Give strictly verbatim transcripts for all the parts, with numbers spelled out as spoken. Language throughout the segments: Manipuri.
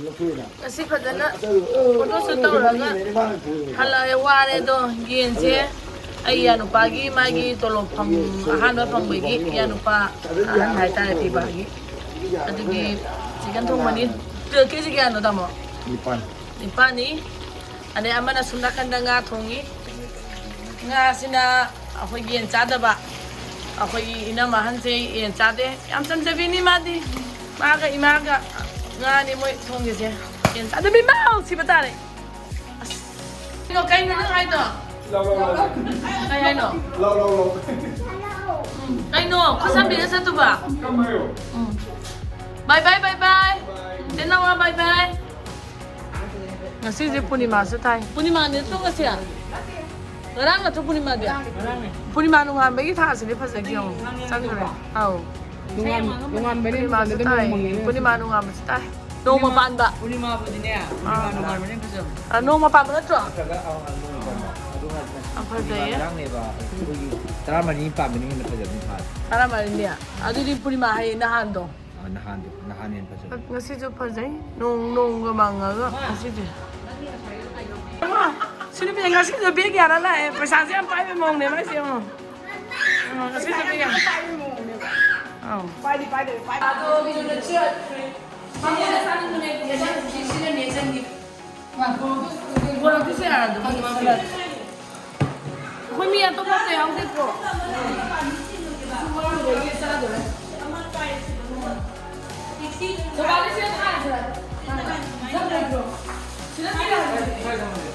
ꯉꯁꯤ ꯐꯖꯅ ꯐꯣꯇꯣꯁꯨ ꯇꯧꯔꯒ ꯍꯜꯂꯛꯑꯦ꯫ ꯋꯥꯔꯦ ꯑꯗꯣ꯫ ꯌꯦꯟꯁꯦ ꯑꯩ ꯏꯌꯥ ꯅꯨꯄꯥꯒꯤ, ꯃꯥꯒꯤ ꯇꯣꯂꯣꯞ ꯐꯪ-, ꯑꯍꯥꯟꯕ ꯐꯪꯕꯒꯤ ꯏꯌꯥ ꯅꯨꯄꯥ ꯑꯍꯟ ꯍꯥꯏꯇꯥꯔꯦ, ꯄꯤꯕꯒꯤ, ꯑꯗꯨꯒꯤ ꯆꯤꯀꯟ ꯊꯣꯡꯕꯅꯤ꯫ ꯀꯦꯖꯤ ꯀꯌꯥꯅꯣ, ꯇꯥꯃꯣ? ꯅꯤꯄꯥꯟ꯫ ꯅꯤꯄꯥꯟꯅꯤ꯫ ꯑꯗꯩ ꯑꯃꯅ ꯁꯨꯝ ꯅꯥꯀꯟꯗ ꯉꯥ ꯊꯣꯡꯉꯤ꯫ ꯉꯥꯁꯤꯅ ꯑꯩꯈꯣꯏ ꯌꯦꯟ ꯆꯥꯗꯕ, ꯑꯩꯈꯣꯏꯒꯤ ꯏꯅꯝꯃ ꯑꯍꯟꯁꯦ ꯌꯦꯟ ꯆꯥꯗꯦ꯫ ꯌꯥꯝ ꯆꯝꯖꯕꯤꯅꯤ ꯃꯥꯗꯤ꯫ ꯃꯥꯒ ꯏꯃꯥꯒ ꯉꯥꯅꯤ ꯃꯣꯏ ꯊꯣꯡꯉꯤꯁꯦ꯫ ꯌꯦꯟ ꯆꯥꯗꯕꯤ ꯃꯥ ꯁꯤꯕ ꯇꯥꯔꯦ꯫ ꯑꯁ꯫ ꯀꯩꯅꯣ, ꯀꯩꯅꯣ ꯅꯪ ꯍꯥꯏꯗꯣ? ꯂꯧ, ꯂꯧ, ꯂꯧ꯫ ꯀꯩ ꯍꯥꯏꯅꯣ? ꯂꯧ, ꯂꯧ, ꯂꯧ꯫ ꯎꯝ, ꯀꯩꯅꯣ? ꯈꯨꯠ ꯁꯝꯕꯤꯒ ꯆꯠꯇꯨꯕ? ꯀꯝꯃꯌꯣ? ꯎꯝ꯫ ꯕꯥꯏ ꯕꯥꯏ, ꯕꯥꯏ ꯕꯥꯏ꯫ ꯕꯥꯏ꯫ ꯆꯦ ꯅꯋꯥ, ꯕꯥꯏ ꯕꯥꯏ꯫ ꯉꯁꯤꯁꯦ ꯄꯨꯔꯅꯤꯃꯥꯁꯨ ꯇꯥꯏ꯫ ꯄꯨꯔꯅꯤꯃꯥꯅꯦ ꯅꯠꯇ꯭ꯔꯣ ꯉꯁꯤ? ꯉꯔꯥꯡ ꯅꯠꯇ꯭ꯔꯣ ꯄꯨꯔꯅꯤꯃꯥꯗꯤ? ꯄꯨꯔꯅꯤꯃꯥ ꯅꯣꯡꯉꯥꯟꯕꯒꯤ ꯊꯥꯁꯤꯗꯤ ꯐꯖꯈꯤ ꯌꯦꯡꯉꯣ꯫ ꯆꯪꯈ꯭ꯔꯦ꯫ ꯑꯧ꯫ ꯅꯣꯡꯉꯥꯟ-, ꯅꯣꯡꯉꯥꯟꯕꯅꯦ ꯄꯨꯔꯅꯤꯃꯥꯁꯨ ꯐꯖꯅ ꯇꯥꯏ꯫ ꯃꯑꯣꯡ ꯃꯥꯟꯅꯩꯅꯦ꯫ ꯄꯨꯔꯅꯤꯃꯥ ꯅꯣꯡꯉꯥꯟꯕꯁꯨ ꯇꯥꯏ꯫ ꯅꯣꯡꯃ ꯄꯥꯟꯕ꯫ ꯄꯨꯔꯅꯤꯃꯥꯕꯨꯗꯤꯅꯦ, ꯄꯨꯔꯅꯤꯃꯥ ꯑꯥ꯫ ꯅꯣꯡꯉꯥꯟꯕꯅꯦ ꯐꯖꯕꯅꯦ꯫ ꯑꯥ, ꯅꯣꯡꯃ ꯄꯥꯟꯕ ꯅꯠꯇ꯭ꯔꯣ? ꯅꯠꯇ꯭ꯔꯒ, ꯑꯥ, ꯑꯥ, ꯅꯣꯡꯃ ꯄꯥꯟꯕ꯫ ꯑꯗꯨ ꯍꯥꯏꯗꯤ ꯌꯥꯝ ꯐꯖꯩꯌꯦ꯫ ꯉꯔꯥꯡꯅꯦꯕ, ꯑꯩꯈꯣꯏꯒꯤ ꯇꯔꯥꯃꯔꯤ ꯄꯥꯟꯕꯅ ꯍꯦꯟꯅ ꯐꯖꯕꯅꯤ ꯊꯥꯁꯦ꯫ ꯇꯔꯥꯃꯔꯤꯅꯦ꯫ ꯑꯗꯨꯗꯤ ꯄꯨꯔꯅꯤꯃꯥ ꯍꯥꯏꯌꯦ ꯅꯍꯥꯟꯗꯣ꯫ ꯑ, ꯅꯍꯥꯟꯗꯣ, ꯅꯍꯥꯟ ꯍꯦꯟꯅ ꯐꯖꯕ꯫ ꯉꯁꯤꯁꯨ ꯐꯖꯩ꯫ ꯅꯣꯡ, ꯅꯣꯡꯒ ꯃꯪꯉꯒ ꯉꯁꯤꯁꯦ꯫ ꯁꯤ ꯅꯨꯄꯤ ꯉꯁꯤꯁꯨ ꯕꯦꯒ ꯌꯥꯜꯂ ꯂꯥꯛꯑꯦ꯫ ꯄꯩꯁꯥꯁꯦ ꯌꯥꯝ ꯄꯥꯏꯕ ꯃꯑꯣꯡꯅꯦ ꯃꯥꯏꯁꯦ ꯌꯦꯡꯉꯣ꯫ ꯌꯦꯡꯉꯣ, ꯉꯁꯤꯁꯨ ꯕꯦꯒ ꯌꯥꯜꯂ꯫ ꯑꯧ꯫ ꯄꯥꯏꯗꯤ ꯄꯥꯏꯗꯦ, ꯄꯥꯏꯗꯦ꯫ ꯑꯗꯣ ꯃꯤꯗꯨꯅ ꯆꯠꯈ꯭ꯔꯦ꯫ ꯃꯉꯣꯟꯗ ꯆꯥꯅꯤꯡꯕꯅꯦ, ꯁꯤꯅꯅꯦ ꯆꯪꯒꯦ꯫ ꯄꯣꯔꯛꯇꯣꯏꯁꯦ ꯌꯥꯔꯗꯕꯅꯤ ꯃꯥ ꯄꯤꯔꯛꯑꯦ꯫ ꯑꯩꯈꯣꯏ ꯃꯤ ꯑꯇꯣꯞꯄ ꯑꯝꯇ ꯌꯥꯎꯗꯦꯀꯣ꯫ ꯋꯥꯔꯨꯕꯒꯤ ꯆꯥꯗꯣꯔꯦ꯫ ꯕꯕꯥꯗ ꯁꯤꯗ ꯊꯥꯔꯁꯤꯔꯥ? ꯅꯪ ꯂꯩꯕ꯭ꯔꯣ? ꯁꯤꯗ ꯊꯥꯔꯁꯤꯔꯥ?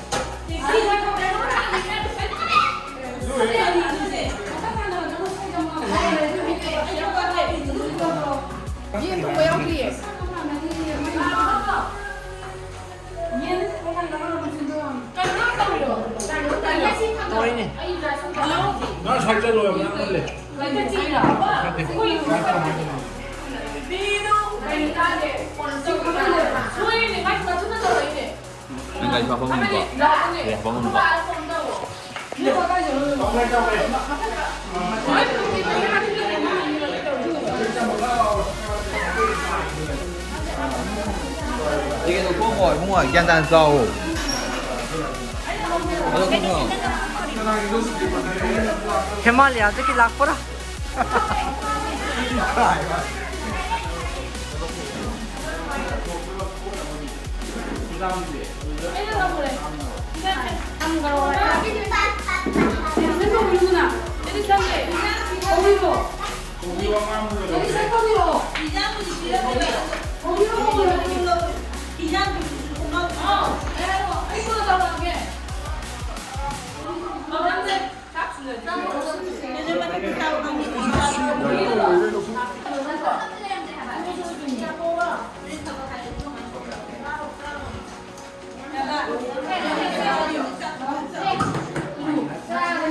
ꯌꯦꯟ ꯊꯣꯡꯕ ꯌꯥꯎꯗꯤꯌꯦ꯫ ꯅꯪ ꯁ꯭ꯋꯥꯏ ꯆꯠꯂꯣ, ꯌꯥꯝ ꯂꯥꯡꯃꯜꯂꯦ꯫ ꯅꯪ ꯒꯥꯔꯤ ꯐꯥꯐꯝ ꯑꯃꯨꯛꯀꯣ꯫ ꯒꯥꯔꯤ ꯐꯥꯐꯝ ꯑꯃꯨꯛꯀꯣ꯫ ꯀꯩꯅꯣ ꯊꯣꯡꯉꯣ ꯏꯕꯨꯡꯉꯣ, ꯒ꯭ꯌꯥꯟ ꯇꯥꯅ ꯆꯥꯎꯋꯣ꯫ ꯍꯦꯃꯥꯂꯌꯥꯗꯒꯤ ꯂꯥꯛꯄ꯭ꯔꯥ?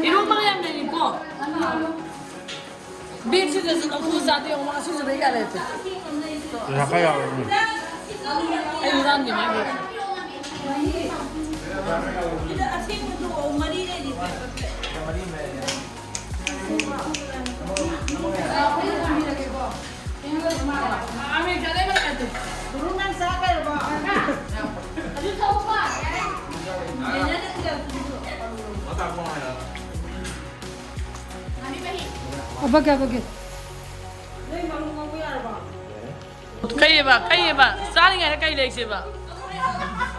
ꯏꯔꯣꯟꯕꯒ ꯌꯥꯝ ꯂꯩꯔꯤꯀꯣ꯫ ꯕꯦꯛꯁꯤꯗꯁꯨ ꯅꯝꯐꯨ ꯆꯥꯗꯦ, ꯌꯦꯡꯉꯣ, ꯃꯥ ꯁꯤꯁꯤꯗ ꯀꯌꯥ ꯂꯩꯔꯛꯀꯦ? ꯄꯩꯁꯥ ꯈꯔ ꯌꯥꯎꯔꯦ꯫ ꯎꯝ꯫ ꯑꯩ ꯍꯨꯔꯥꯟꯒꯦ ꯃꯥꯒꯤ꯫ ꯑꯕꯒꯦ, ꯑꯕꯒꯦ꯫ ꯀꯩꯑꯕ? ꯀꯩꯑꯕ? ꯆꯥꯔꯤꯉꯩꯗ ꯀꯩ ꯂꯩꯁꯦꯕ?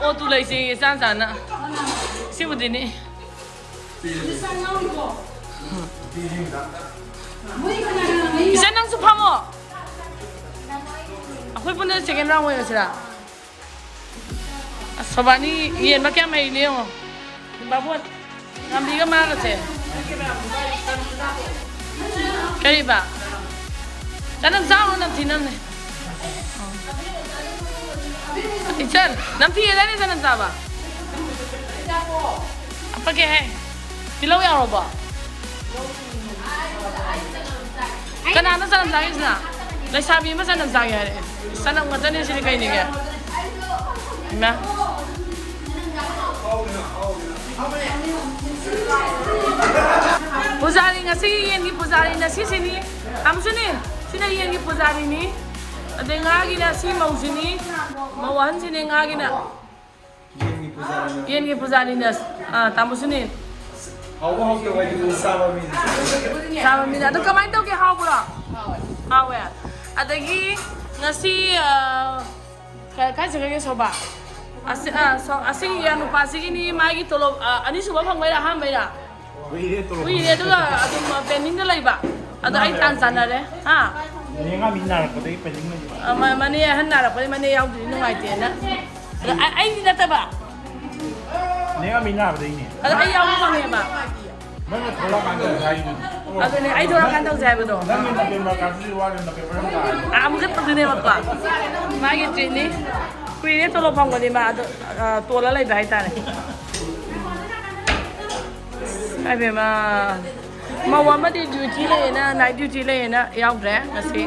ꯑꯣ, ꯇꯨ ꯂꯩꯁꯦ, ꯆꯥꯟ ꯆꯥꯅ꯫ ꯁꯤꯕꯨꯗꯤꯅꯤ꯫ ꯏꯆꯟ, ꯅꯪꯁꯨ ꯐꯝꯃꯣ꯫ ꯑꯩꯈꯣꯏ ꯄꯨꯟꯅ second round ꯑꯣꯏꯔꯁꯤꯔꯥ? ꯑꯁ, ꯁꯣꯕꯥꯅꯤ ꯌꯦꯟꯕ ꯀꯌꯥꯝ ꯍꯩꯅꯦ ꯌꯦꯡꯉꯣ꯫ ꯕꯥꯕꯣꯟ, ꯉꯥꯝꯕꯤꯒ ꯃꯥꯒꯁꯦ꯫ ꯀꯔꯤꯕ? ꯆꯅꯝ ꯆꯥꯔꯨ, ꯅꯝꯊꯤꯅꯝꯅꯦ꯫ ꯏꯆꯟ, ꯅꯝꯊꯤꯌꯦꯗꯥꯏꯅꯦ ꯆꯅꯝ ꯆꯥꯕ? ꯍꯥꯞꯄꯛꯀꯦ ꯍꯦ꯫ ꯇꯤꯜꯍꯧ ꯌꯥꯎꯔꯕꯣ? ꯀꯅꯥꯅꯣ ꯆꯅꯝ ꯆꯥꯒꯦꯁꯤꯅ? ꯂꯩꯁꯥꯕꯤ ꯑꯃ ꯆꯅꯝ ꯆꯥꯒꯦ ꯍꯥꯏꯔꯦ꯫ ꯆꯅꯝ ꯉꯥꯛꯇꯅꯦ ꯁꯤꯗꯤ ꯀꯩꯅꯤꯒꯦ? ꯏꯃꯥ꯫ ꯄꯨꯖꯥꯔꯤ, ꯉꯁꯤꯒꯤ ꯌꯦꯟꯒꯤ ꯄꯨꯖꯥꯔꯤꯅ ꯁꯤꯁꯤꯅꯤ꯫ ꯇꯥꯃꯨꯁꯨꯅꯤ, ꯁꯤꯅ ꯌꯦꯟꯒꯤ ꯄꯨꯖꯥꯔꯤꯅꯤ꯫ ꯑꯗꯩ ꯉꯥꯒꯤꯅ ꯁꯤ ꯃꯧꯁꯤꯅꯤ, ꯃꯧ ꯑꯍꯟꯁꯤꯅꯤ ꯉꯥꯒꯤꯅ꯫ ꯌꯦꯟꯒꯤ ꯄꯨꯖꯥꯔꯤꯅ꯫ ꯌꯦꯟꯒꯤ ꯄꯨꯖꯥꯔꯤꯅ, ꯑꯥ, ꯇꯥꯃꯣꯁꯨꯅꯤ꯫ ꯍꯥꯎꯕ ꯍꯥꯎꯇꯕ ꯍꯥꯏꯗꯤ ꯆꯥꯕ ꯃꯤꯅ꯫ ꯆꯥꯕ ꯃꯤꯅ꯫ ꯑꯗꯣ ꯀꯃꯥꯏꯅ ꯇꯧꯒꯦ? ꯍꯥꯎꯕ꯭ꯔꯣ? ꯍꯥꯎꯋꯦ꯫ ꯑꯗꯒꯤ ꯉꯁꯤ, ꯑꯥ, ꯀꯥꯏ, ꯀꯥꯏ ꯆꯠꯈ꯭ꯔꯒꯦ ꯁꯣꯕꯥ? ꯑꯁꯤ-, ꯑꯥ, ꯁꯣ-, ꯑꯁꯤꯒꯤ ꯅꯨꯄꯥꯁꯤꯒꯤꯅꯤ, ꯃꯥꯒꯤ ꯇꯣꯂꯣꯞ, ꯑꯥ, ꯑꯅꯤꯁꯨꯕ ꯐꯪꯕꯩꯔꯥ, ꯑꯍꯥꯟꯕꯩꯔꯥ? ꯀꯨꯏꯔꯦ ꯇꯣꯂꯣꯞ ꯀꯨꯏꯔꯦ, ꯑꯗꯨꯒ ꯑꯗꯨꯝ ꯄꯦꯟꯗꯤꯡꯗ ꯂꯩꯕ꯫ ꯑꯗꯣ ꯑꯩ ꯇꯥꯟ ꯆꯥꯟꯅꯔꯦ꯫ ꯍꯥ? ꯅꯦ ꯉꯥꯃꯤ ꯅꯥꯔꯛꯄꯗꯒꯤ ꯄꯦꯟꯗꯤꯡ ꯂꯩꯕ꯫ ꯑ, ꯃ-, ꯃꯅꯦ ꯑꯍꯟ ꯅꯥꯔꯛꯄꯗꯒꯤ ꯃꯅꯦ ꯌꯥꯎꯗ꯭ꯔꯗꯤ ꯅꯨꯡꯉꯥꯏꯇꯦꯅ꯫ ꯑꯗꯣ ꯑꯩ, ꯑꯩꯗꯤ ꯅꯠꯇꯕ꯫ ꯅꯦ ꯉꯥꯃꯤ ꯅꯥꯕꯗꯒꯤꯅꯦ꯫ ꯑꯗꯣ ꯑꯩ ꯌꯥꯎꯕ ꯐꯪꯉꯦꯕ꯫ ꯅꯪꯅ ꯊꯣꯛꯂꯛꯑꯀꯥꯟꯗ ꯇꯧꯁꯦ ꯍꯥꯏꯗꯨꯗꯤ꯫ ꯑꯗꯨꯅꯦ, ꯑꯩ ꯊꯣꯛꯂꯛꯑꯀꯥꯟꯗ ꯇꯧꯁꯦ ꯍꯥꯏꯕꯗꯣ꯫ ꯅꯪꯒꯤ ꯅꯕꯦꯝꯕꯔ ꯀꯥꯔꯛꯇꯨꯗꯤ ꯋꯥꯠꯂꯤ, ꯅꯕꯦꯝꯕꯔ ꯑꯃ ꯇꯥꯔꯦ꯫ ꯑꯥ, ꯑꯃꯨꯛꯀ ꯇꯧꯗꯣꯏꯅꯦꯕꯀꯣ꯫ ꯃꯥꯒꯤ ꯇ꯭ꯔꯤꯠꯅꯤ꯫ ꯀꯨꯏꯔꯦ ꯇꯣꯂꯣꯞ ꯐꯪꯕꯗꯤ ꯃꯥ ꯑꯗꯣ, ꯑ, ꯇꯣꯜꯂ ꯂꯩꯕ ꯍꯥꯏꯇꯥꯔꯦ꯫ ꯏꯃꯥꯏ ꯄꯦꯝꯃ꯫ ꯃꯧ ꯑꯃꯗꯤ ꯗ꯭ꯌꯨꯇꯤ ꯂꯩꯌꯦꯅ, ꯅꯥꯏꯠ ꯗ꯭ꯌꯨꯇꯤ ꯂꯩꯌꯦꯅ ꯌꯥꯎꯗ꯭ꯔꯦ ꯉꯁꯤ꯫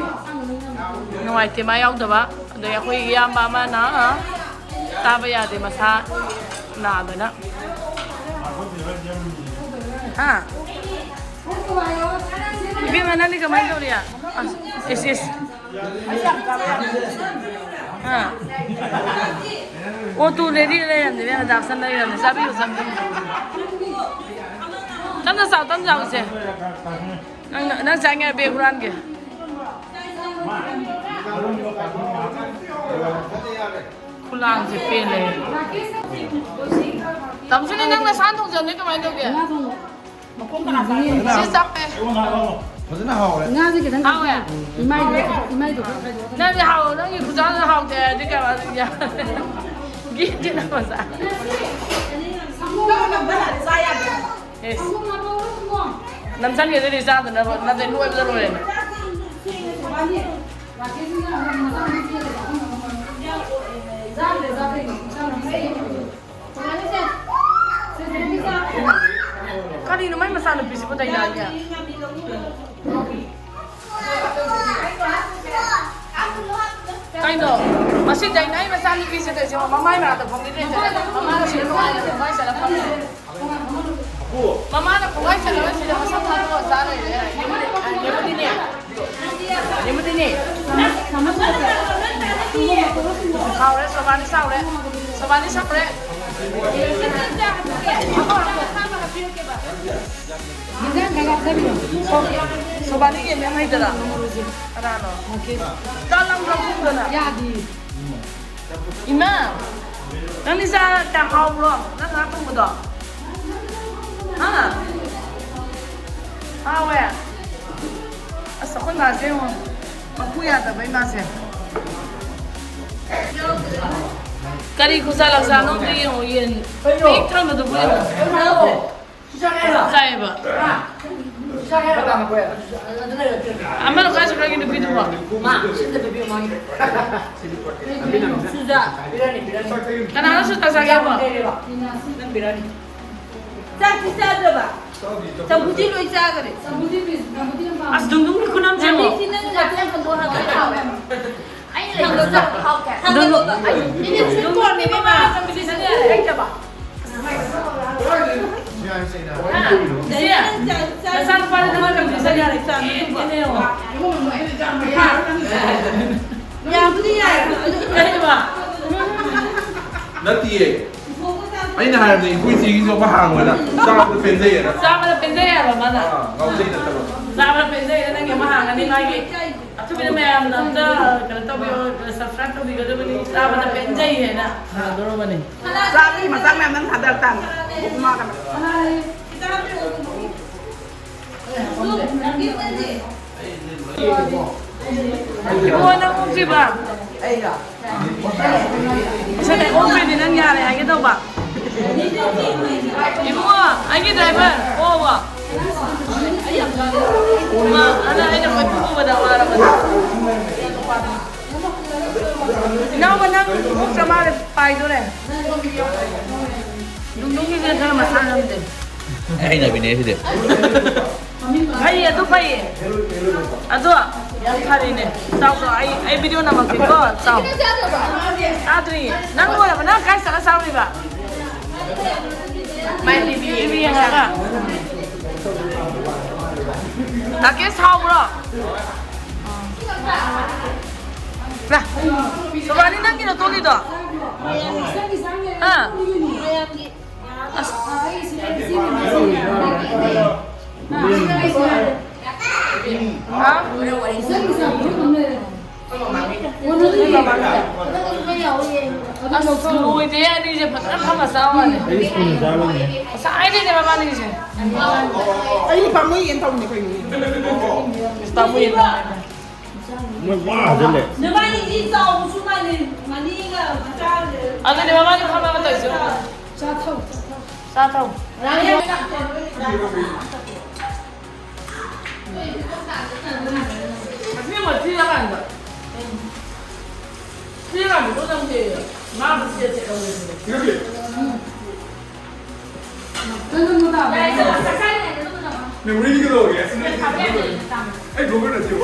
ꯅꯨꯡꯉꯥꯏꯇꯦ ꯃꯥ ꯌꯥꯎꯗꯕ꯫ ꯑꯗꯩ ꯑꯩꯈꯣꯏ ꯏꯌꯥꯝꯕ ꯑꯃꯅ ꯆꯥꯕ ꯌꯥꯗꯦ ꯃꯁꯥ ꯅꯥꯗꯅ꯫ ꯍꯥ? ꯏꯕꯦꯝꯃ, ꯅꯪꯗꯤ ꯀꯃꯥꯏꯅ ꯇꯧꯔꯤ? ꯑꯁ, ꯏꯁ, ꯏꯁ꯫ ꯑꯥ꯫ ꯑꯣ, ꯇꯨ ꯔꯦꯗꯤ ꯂꯩꯔꯝꯅꯦ, ꯏꯕꯦꯝꯃ, ꯗꯥꯛꯁꯟ ꯂꯩꯔꯝꯅꯦ꯫ ꯆꯥꯕꯤꯌꯨ, ꯆꯪꯕꯤꯌꯨ꯫ ꯇꯞꯅ ꯆꯥꯎ, ꯇꯞꯅ ꯆꯥꯎ, ꯏꯆꯦ꯫ ꯅꯪ, ꯅꯪ ꯆꯥꯅꯤꯡꯉꯥꯏ ꯕꯦꯒ ꯍꯨꯔꯥꯟꯒꯦ꯫ ꯈꯨꯂꯥꯡꯁꯦ ꯄꯦꯜꯂꯦ꯫ ꯇꯥꯃꯣꯁꯨꯅꯤ, ꯅꯪ ꯅꯁꯥꯅ ꯊꯣꯡꯖꯕꯅꯦ, ꯀꯃꯥꯏꯅ ꯇꯧꯒꯦ? ꯁꯤ ꯆꯞꯄꯦ꯫ ꯐꯖꯅ ꯍꯥꯎꯔꯦ꯫ ꯉꯥꯁꯦ ꯈꯤꯇꯪ ꯍꯥꯎꯋꯦ? ꯏꯃꯥꯏꯗꯣ, ꯏꯃꯥꯏꯗꯣ ꯈꯔ ꯈꯥꯏꯗꯣꯛꯑꯣ꯫ ꯅꯪꯗꯤ ꯍꯥꯎ-, ꯅꯪꯒꯤ ꯈꯨꯆꯥꯗꯣ ꯍꯥꯎꯇꯦ ꯍꯥꯏꯔꯗꯤ ꯀꯩ ꯋꯥ-, ꯒꯤꯠ ꯒꯤꯠ ꯃꯆꯥ꯫ ꯏꯁ꯫ ꯅꯝꯁꯟꯒꯦ ꯑꯗꯨꯗꯤ ꯆꯥꯗꯅꯕ, ꯅꯠꯇꯦ, ꯅꯣꯏꯕꯗ ꯂꯣꯏꯔꯦ꯫ ꯀꯔꯤꯅꯣ ꯃꯥꯏ ꯃꯆꯥꯅꯨꯄꯤꯁꯤꯕꯨ ꯗꯥꯏꯅꯥꯒꯤ? ꯀꯩꯅꯣ? ꯃꯁꯤ ꯗꯥꯏꯅꯥꯒꯤ ꯃꯆꯥꯅꯨꯄꯤꯁꯦ ꯇꯧꯏꯁꯦ, ꯃꯃꯥꯏ ꯃꯅꯥꯛꯇ ꯐꯝꯗꯤ ꯂꯩꯇ꯭ꯔꯦ꯫ ꯃꯃꯥꯅ ꯁꯤꯗ ꯅꯨꯡꯉꯥꯏꯅ ꯈꯣꯡꯒꯥꯏ ꯆꯠꯂ ꯐꯝꯃꯦ꯫ ꯃꯃꯥꯅ ꯈꯣꯡꯒꯥꯏ ꯆꯠꯂꯒ ꯁꯤꯗ ꯃꯁꯝ ꯊꯥꯗꯣꯛꯑ ꯆꯥ ꯂꯩꯔꯦ꯫ ꯌꯦꯡꯉꯨꯅꯦ꯫ ꯌꯦꯡꯕꯗꯤꯅꯦ꯫ ꯁꯥꯎꯔꯦ, ꯁꯣꯕꯥꯅꯤ ꯁꯥꯎꯔꯦ꯫ ꯁꯣꯕꯥꯅꯤ ꯁꯥꯎꯔꯦ꯫ ꯁꯣ-, ꯁꯣꯕꯥꯅꯤ ꯌꯦꯟ ꯃꯌꯥꯝ ꯍꯩꯗꯅ꯫ ꯀꯅꯥꯅꯣ? ꯆꯥ ꯂꯥꯎ ꯂꯥꯎ ꯈꯨꯝꯗꯅ꯫ ꯌꯥꯗꯤ꯫ ꯏꯃꯥ, ꯅꯪꯗꯤ ꯆꯥ ꯀꯌꯥꯝ ꯍꯥꯎꯕ꯭ꯔꯣ? ꯅꯪ ꯉꯥ ꯊꯣꯡꯕꯗꯣ? ꯍꯥ? ꯍꯥꯎꯋꯦ꯫ ꯑꯁ, ꯑꯩꯈꯣꯏ ꯃꯥꯁꯦ ꯌꯦꯡꯉꯣ꯫ ꯃꯄꯨ ꯌꯥꯗꯕ ꯏꯃꯥꯁꯦ꯫ ꯀꯔꯤ ꯈꯨꯖꯥ ꯂꯛꯖꯥꯅꯣ ꯑꯝꯇ ꯌꯦꯡꯉꯣ, ꯌꯦꯟ ꯄꯤꯛ ꯊꯟꯕꯗꯨꯕꯨ ꯌꯦꯡꯉꯣ꯫ ꯆꯥꯏꯌꯦꯕ꯫ ꯑꯃꯅ ꯀꯥꯏ ꯆꯠꯈ꯭ꯔꯒꯦ ꯅꯨꯄꯤꯗꯨꯕꯣ? ꯁꯨꯖꯥ꯫ ꯀꯅꯥꯅꯣ ꯁꯨꯖꯥ ꯆꯥꯒꯦꯕꯣ? ꯆꯥꯛꯇꯤ ꯆꯥꯗ꯭ꯔꯕ? ꯆꯝꯐꯨꯠꯇꯤ ꯂꯣꯏ ꯆꯥꯈ꯭ꯔꯦ꯫ ꯑꯁ, ꯗꯨꯡꯗꯨꯡꯒꯤ ꯈꯨꯅꯝꯁꯦ ꯌꯦꯡꯉꯣ꯫ ꯅꯪꯗꯤ ꯁꯤ ꯅꯪ ꯅꯥꯇꯣꯟ ꯀꯟꯗꯣꯛ ꯍꯥꯞꯄ ꯌꯥꯕ꯭ꯔꯥ? ꯑꯩꯅ ꯂꯩꯕꯗ ꯍꯥꯎꯇꯦ꯫ ꯊꯥꯡꯒꯠꯂꯣꯕ꯫ ꯑꯩ ꯃꯤꯅ ꯁꯤ ꯀꯣꯟꯅꯦꯕ ꯃꯥ ꯆꯝꯐꯨꯠꯁꯤ ꯆꯠꯅꯤ ꯍꯥꯏꯔꯦ꯫ ꯍꯩꯇꯕ꯫ ꯏꯆꯦ, ꯅꯆꯥꯅꯨꯄꯥꯗꯤ ꯅꯪ ꯆꯝꯐꯨꯠꯁꯤ ꯆꯠꯅꯤ ꯍꯥꯏꯔꯦ꯫ ꯏꯆꯥ ꯅꯨꯄꯤꯕꯨ꯫ ꯌꯥꯕꯨꯗꯤ ꯌꯥꯏ꯫ ꯑꯗꯨ ꯀꯩꯕ? ꯅꯠꯇꯤꯌꯦ꯫ ꯑꯩꯅ ꯍꯥꯏꯕꯗꯤ ꯑꯩꯈꯣꯏ ꯏꯆꯦꯒꯤꯁꯨ ꯑꯃ ꯍꯥꯡꯉꯣꯅ ꯆꯥꯕꯗ ꯄꯦꯟꯖꯩꯌꯦꯅ꯫ ꯆꯥꯕꯗ ꯄꯦꯟꯖꯩ ꯍꯥꯏꯕ ꯃꯥꯅ꯫ ꯑꯥ, ꯉꯥꯎꯖꯩ ꯅꯠꯇꯕ꯫ ꯆꯥꯕꯗ ꯄꯦꯟꯖꯩꯌꯦꯅ ꯅꯪꯒꯤ ꯑꯃ ꯍꯥꯡꯉꯅꯤ ꯃꯥꯒꯤ꯫ ꯑꯊꯨꯕꯤꯗ ꯃꯌꯥꯝꯅ ꯑꯝꯇ ꯀꯩꯅꯣ ꯇꯧꯕꯤꯌꯣ, subscribe ꯇꯧꯕꯤꯒꯗꯕꯅꯤ꯫ ꯆꯥꯕꯗ ꯄꯦꯟꯖꯩ ꯍꯥꯏꯅ ꯍꯥꯡꯗꯣꯔꯕꯅꯤ꯫ ꯆꯥꯕꯒꯤ ꯃꯇꯥꯡ ꯃꯌꯥꯝ ꯅꯪ ꯊꯥꯗꯔꯛ ꯇꯥꯕꯅꯤ꯫ ꯎꯞꯃꯥꯒ꯫ ꯏꯕꯨꯡꯉꯣ, ꯅꯪ ꯎꯞꯁꯤꯕ? ꯑꯩꯔꯣ? ꯁꯤꯗ ꯑꯣꯛꯇ꯭ꯔꯗꯤ ꯅꯪ ꯌꯥꯔꯦ ꯍꯥꯏꯒꯦ ꯇꯧꯕ꯫ ꯏꯕꯨꯡꯉꯣ, ꯑꯩꯒꯤ driver, ꯑꯣꯛꯑꯣ꯫ ꯃꯥ, ꯑꯗ ꯑꯩꯅ ꯀꯣꯏꯄꯨ ꯄꯨꯕꯗ ꯋꯥꯔꯕꯅꯦ꯫ ꯏꯅꯥꯎꯕ, ꯅꯪ ꯑꯣꯛꯇ꯭ꯔ ꯃꯥꯜꯂꯦ, ꯄꯥꯏꯗꯣꯔꯦ꯫ ꯅꯨꯡꯗꯨꯝꯒꯤꯁꯦ ꯈꯔ ꯃꯁꯥ ꯉꯝꯗꯦ꯫ ꯑꯩ ꯍꯩꯅꯕꯤꯅꯦ ꯁꯤꯗꯤ꯫ ꯐꯩꯌꯦ, ꯑꯗꯨ ꯐꯩꯌꯦ꯫ ꯑꯗꯣ ꯌꯥꯝ ꯐꯔꯤꯅꯦ꯫ ꯆꯥꯎ, ꯆꯥꯎ, ꯑꯩ, ꯑꯩ video ꯅꯝꯃꯛꯀꯦꯀꯣ꯫ ꯆꯥꯎ꯫ ꯆꯥꯗ꯭ꯔꯤꯌꯦ꯫ ꯅꯪ ꯂꯣꯏꯔꯕ? ꯅꯪ ꯀꯥꯏ ꯆꯠꯂ ꯆꯥꯔꯨꯏꯕ? ꯃꯥꯏ ꯇꯤꯚꯤ ꯌꯦꯡꯉꯒ꯫ ꯇꯥꯀꯦꯁ, ꯍꯥꯎꯕ꯭ꯔꯣ? ꯂꯥ, ꯁꯣꯕꯥꯅꯤ, ꯅꯪꯒꯤꯔꯣ ꯇꯣꯠꯂꯤꯗꯣ? ꯑꯥ꯫ ꯑꯁ꯫ ꯍꯥ? ꯑꯁ, ꯂꯣꯏꯗꯦ, ꯑꯅꯤꯁꯦ ꯐꯖꯅ ꯐꯝꯃ ꯆꯥꯕ ꯋꯥꯅꯤ꯫ ꯑꯩꯗꯤ ꯁ꯭ꯀꯨꯜꯗ ꯆꯥꯕꯅꯦ꯫ ꯉꯁꯥꯏꯗꯩꯅꯦ ꯃꯕꯥꯅꯤꯁꯦ꯫ ꯑꯩꯗꯤ ꯄꯥꯝꯃꯨꯏ ꯌꯦꯟ ꯊꯣꯡꯕꯅꯦ ꯀꯩꯅꯣ꯫ ꯏꯁ, ꯄꯥꯝꯃꯨꯏ ꯌꯦꯟ ꯊꯣꯡꯕꯅꯦ꯫ ꯃꯣꯏ ꯄꯨꯡꯍꯥ ꯍꯥꯖꯜꯂꯦ꯫ ꯅꯕꯥꯅꯤꯗꯤ ꯆꯥꯎꯕꯁꯨ ꯃꯥꯟꯅꯩ, ꯃꯅꯤꯒ ꯃꯆꯥꯒ꯫ ꯑꯗꯨꯅꯦ ꯃꯕꯥꯅꯤ ꯐꯝꯃꯒ ꯇꯧꯔꯤꯁꯦ꯫ ꯆꯥꯊꯧ, ꯆꯥꯊꯧ꯫ ꯆꯥꯊꯧ꯫ ꯑꯁꯦꯡꯕ ꯊꯤꯔꯀꯥꯟꯗ꯫ ꯊꯤꯔꯀꯥꯟꯗ ꯄꯣꯠ ꯆꯪꯗꯦ꯫ ꯃꯥꯕꯨ ꯁꯦꯠ ꯁꯦꯠ ꯂꯧꯔꯦ꯫ ꯅꯪ ꯃꯦꯃꯣꯔꯤꯗꯤ ꯀꯩꯗꯧꯔꯒꯦ? ꯑꯩ ꯕ꯭ꯂꯣꯒꯔ ꯅꯠꯇꯦ꯫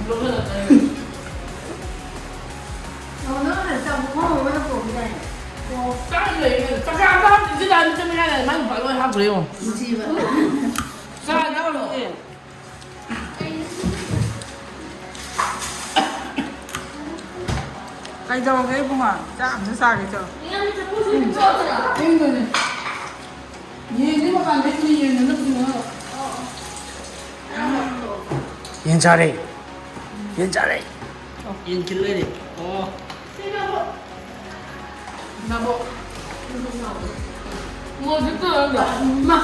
ꯕ꯭ꯂꯣꯒꯔ ꯅꯠꯇꯦ꯫ ꯑꯣ, ꯅꯪ ꯍꯥꯟꯅ ꯆꯥꯛ ꯃꯐꯝ ꯑꯃꯗ ꯄꯨꯔꯛꯈꯤꯗꯥꯏꯅꯦ? ꯑꯣ, ꯆꯥꯛ ꯂꯩꯔꯦ꯫ ꯆꯥꯛ ꯆꯥ ꯑꯝꯇ ꯍꯥꯞꯇ꯭ꯔꯤꯁꯤꯗ ꯑꯗꯨꯝ ꯆꯠꯃꯤꯟꯅꯔꯦ꯫ ꯃꯥꯏ ꯅꯨꯄꯥ ꯂꯣꯏ ꯍꯥꯞꯈ꯭ꯔꯦ ꯌꯦꯡꯉꯣ꯫ ꯅꯨꯡꯁꯤꯕ꯫ ꯆꯥ ꯌꯥꯎꯔꯣ꯫ ꯀꯩꯗꯧꯔꯒꯦ ꯏꯕꯨꯡꯉꯣ? ꯆꯥꯛ ꯑꯝꯇ ꯆꯥꯒꯦ ꯆꯣ꯫ ꯌꯦꯟꯗꯨꯅꯦ꯫ ꯌꯦꯟꯗꯤ ꯃꯄꯥꯟꯗꯩ ꯄꯨꯏ, ꯌꯦꯟꯗꯨꯅ ꯄꯨꯏ꯫ ꯌꯦꯟ ꯆꯥꯔꯦ꯫ ꯌꯦꯟ ꯆꯥꯔꯦ꯫ ꯌꯦꯟ ꯀꯤꯜ ꯂꯩꯔꯦ꯫ ꯑꯣ꯫ ꯅꯕꯣꯛ꯫ ꯃꯣꯏꯁꯨ ꯇꯧꯔꯝꯗ꯭ꯔꯣ? ꯃꯥ꯫